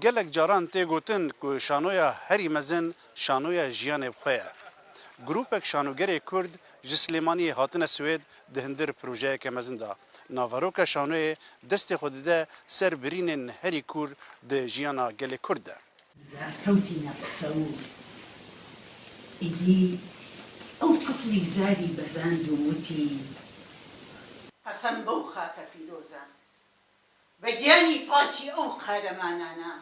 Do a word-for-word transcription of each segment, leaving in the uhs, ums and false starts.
Gelek caran tê gotin ku şanoya herî mezin şanoya jiyanê bi xwe ye. Grûpek şanogerê Kurd ji Silêmaniyê hatine Swêd di hundir projeyeke mezin de. Naveroka şanoyê destê xwe dide ser birînên herî kûr di jiyana gelê Kurd de. کەوتینە قسە و ئیدی ئەو قفڵی زاری بەزاند و وتی، قەسەم بەو خاکە پیرۆزە، بە گیانی پاکی ئەو قارەمانانە،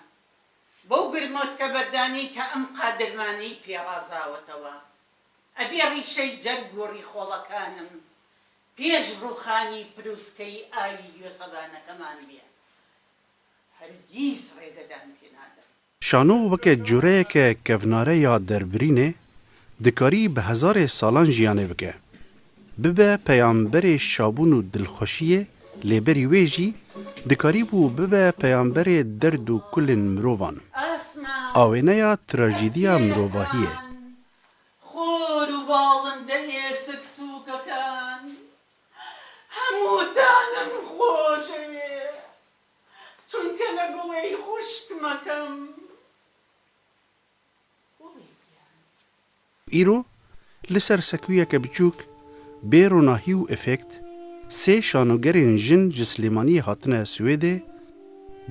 بەو گرمۆتکە بەردانەی کە ئەم قادرمانەی پێ ڕازاوەتەوە، ئەبێ ڕیشەی جەرگ و ڕیخۆڵەکانم پێش ڕووخانی پرووسکەی ئاوی گوێسەدانەکەمان بێ، هەرگیز ڕێگەدان پێ نادەم. Şano weke cureyeke kevnare ya derbirînê dikarî bi hezarê salan jiyanê bike. Bibe peyamberê şabûn û dilxweşiyê, lê berî wê jî dikarîbû bibe peyamberê derd û kulên mirovan. Awêneya trajîdiya mirovahiyê. خۆر و باڵندە ئێسک سووکەکان، هەمووتانم خۆشەوێ، چونکە لە گوڵەی خوشکمەکەم. Îro li ser sekûyeke biçûk, bê ronahî û efekt, sê şanogerên jin ji Silêmaniyê hatine Swêdê,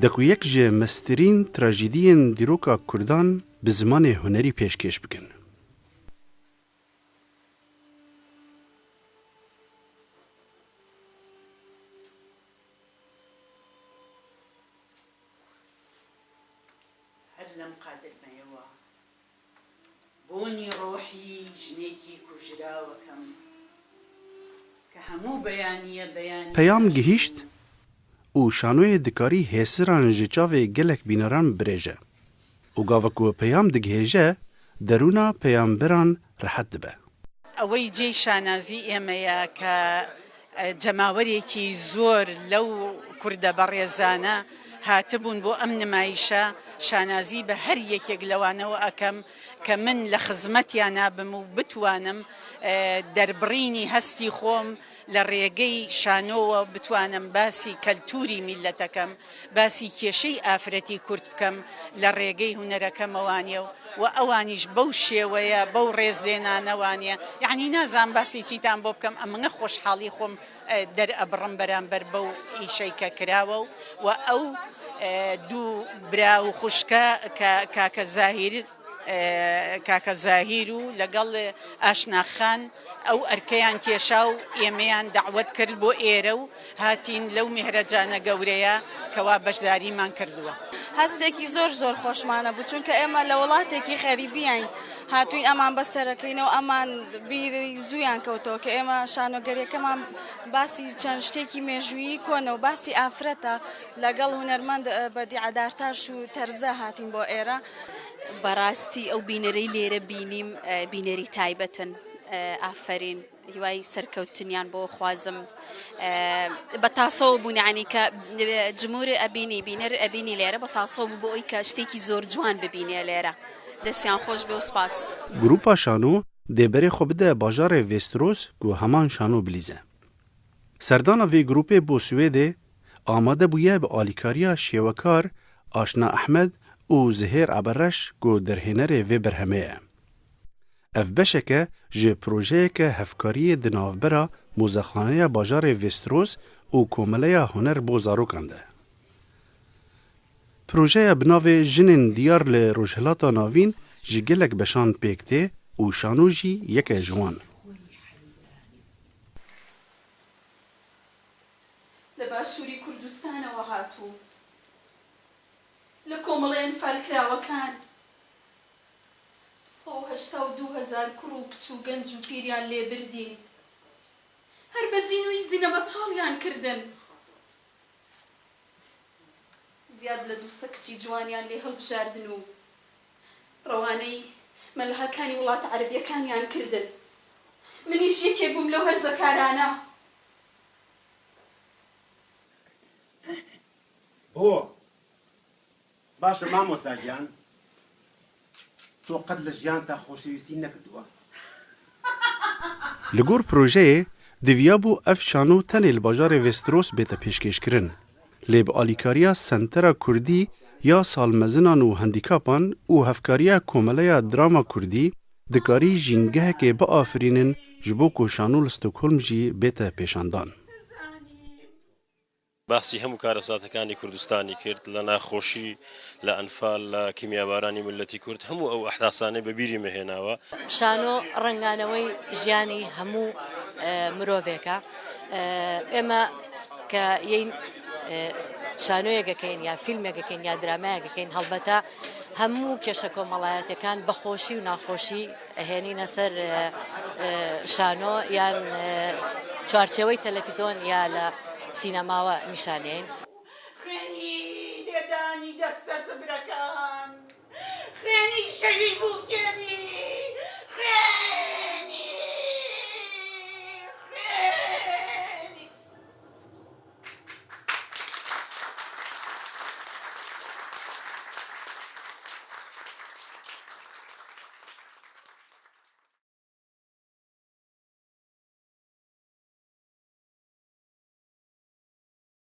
de ku yek ji mestirîn trajîdiyên dîroka Kurdan bi zimanê hunerî pêşkêş bikin. هەر لەم قادرمەیەوە بۆنی ڕۆحی ژنێکی کوژراوەکەم کە هەموو بەیانیە بەیانی. Peyam gihîşt û şanoyê dikarî hêsiran ji çavê gelek bîneran birêje û gava ku peyam digihêje, derûna peyamberan rehet dibe. ئەوەی جێی شانازی ئێمەیە کە جەماوەرێکی زۆر لەو کوردە بەڕێزانە هاتبوون بۆ ئەم نمایشە. شانازی بە هەر یەکێک لەوانەوە ئەکەم کە من لە خزمەتیانا بم و بتوانم دەربڕینی هەستی خۆم لە ڕێگەی شانۆوە بتوانم باسی کەلتوری میللەتەکەم، باسی کێشەی ئافرەتی کورد بکەم لە ڕێگەی هونەرەکەمەوانێ و، و ئەوانیش بەو شێوەیە، بەو ڕێزلێنانەوانێ. یەعنی نازانم باسی چیتان بۆ بکەم، ئەمەنە خۆشحاڵی خۆم دەرئەبڕم بەرامبەر بەو ئیشەی کە کراوە و، و ئەو دوو برا و خوشکە کە کاکە زاهیر کاکە زاهیر و لەگەڵ ئاشنا خان ئەو ئەرکەیان کێشا و ئێمەیان دەعوەت کرد بۆ ئێرە و هاتین لەو مێهرەجانە گەورەیە کەوا بەشداریمان کردووە. هەستێکی زۆر زۆر خۆشمانە بوو، چونکە ئێمە لە وڵاتێکی غەریبیین هاتووین، ئەمان بەسەرەکەینەوە، ئەمان بیری زوویان کەوتەوە کە ئێمە شانۆگەریەکەمان باسی چەند شتێکی مێژوویی کۆنە و باسی ئافرەتە، لەگەڵ هونەرمەند بەدیعە دارتاش و تەرزە هاتین بۆ ئێرە. بەڕاستی ئەو بینەرەی لێرە بینیم بینەری تایبەتن. ئافەرین، هیوای سەرکەوتنیان بۆ خوازم. بە تاسەوە بوون، یعنی کە جمهور ئەبینی، بینەر ئەبینی لێرە بە تاسەوە بوو بۆ ئەوی کە شتێکی زۆر جوان ببینێ لێرە. دەستیان خۆش بێ و سپاس. Grûpa Şano dê berê xwe bide bajarê Vêstros ku heman Şano Bilîz e. Serdana vê grûpê bo Swêdê amade bûye bi alîkariya şêwekar Aşna Ehmed û Zihêr Ebereş ku derhênerê vê berhemê ye. Ev beşek e ji projeyeke hevkariyê di navbera Mozexaneya Bajarê Vêstros û Komeleya Huner bo Zarokan de. Projeya bi navê Jinên Diyar li Rojhilata Navîn ji gelek beşan pêk tê û Şano jî yek e ji wan. لە باشووری کوردستانەوە هاتووم. لە کۆمەڵەیان فالکراوەکان سەد و هەشتا و دوو هەزار کوڕ و کچ و گەنج و پیریان لێ بردین. هەر بە زین و ئیزینە بەتاڵیان کردن. زیاد لە دوو سەد کچی جوانیان لێ هەڵبژاردن و ڕەوانەی مەلهاکانی وڵاتە عەرەبیەکانیان کردن. منیش یەکێک بووم لەو هەرزەکارانە. بۆ؟ باشە مامۆستا گیان، تۆ قەت لە ژیانتا خۆشەویستی نەکردووە؟ Li gor projeyê diviyabû ev şano tenê li bajarê Vêstros bête pêşkêşkirin. Lê bi alîkariya Sentera Kurdî ya Salmezinan û Handîkapan û hevkariya Komeleya Drama Kurdî dikarî jîngehekê biafirînin ji bo ku şano li Stockholm jî bête pêşandan. باسی هەموو کارەساتەکانی کوردستانی کرد، لە ناخۆشی، لە ئەنفال، لە کیمیابارانی ملەتی کورد، هەموو ئەو ئەحداسانەی بە بیری مەهێناوە. شانۆ ڕەنگانەوەی ژیانی هەموو مرۆڤێکە. ئێمە کە یین شانۆیەگەکەین یا فیلمێگەکەین یا درامایەگەکەین، هەڵبەتە هەموو کێشە کۆمەڵایەتەکان بە خۆشی و ناخۆشی ئەهێنینە سەر شانۆ یان چوارچێوەی تەلەفیزۆن یا لە سینەماوە نیشانەین. خوێنی لێدانی دەستە زبرەکان، خوێنی شەوی بووکێنی